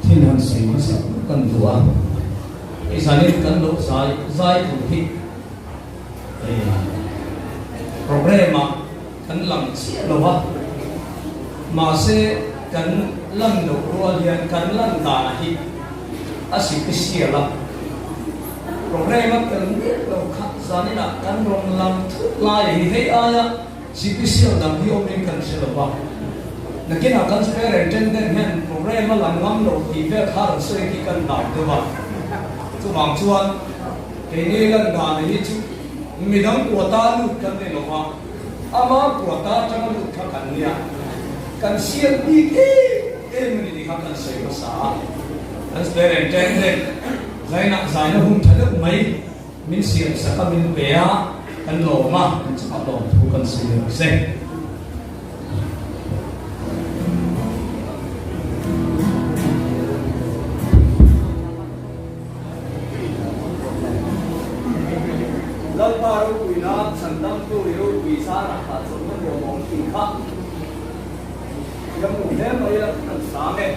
Thil han sawi hmasa kan duh a, hei zanin kan lo zai zai tur hi program ah kan lang chiah lo a, mahse kan lan loh rual hian kan lan dan hi a special a, program a tel miah lo kha zaninah kan rawn lang thut lai hi hei aia Special dang hi awmin kan hre lo va, nakinah kan superintendent hian program a lang ngam lo tih vel kha rawn sawi khi kan dai deuh a. Chuvang chuan keini lan dan hi chu midang quota lut kan ni lo va, ama quota atanga lut kha kan nia, kan siam bik em em a ni tih kha kan sawi hmasa a. Kan superintendent zainah zaina hun tha deuh mai. Min siam sak a, min pe a, kan lawm a, kan chungah lawm thu kan sawi ang che. Lalpa ropuina chhandamtu i ropui zarah kha chawlhna nuam a awm tih kha thiam lo hle mai a, kan sang e.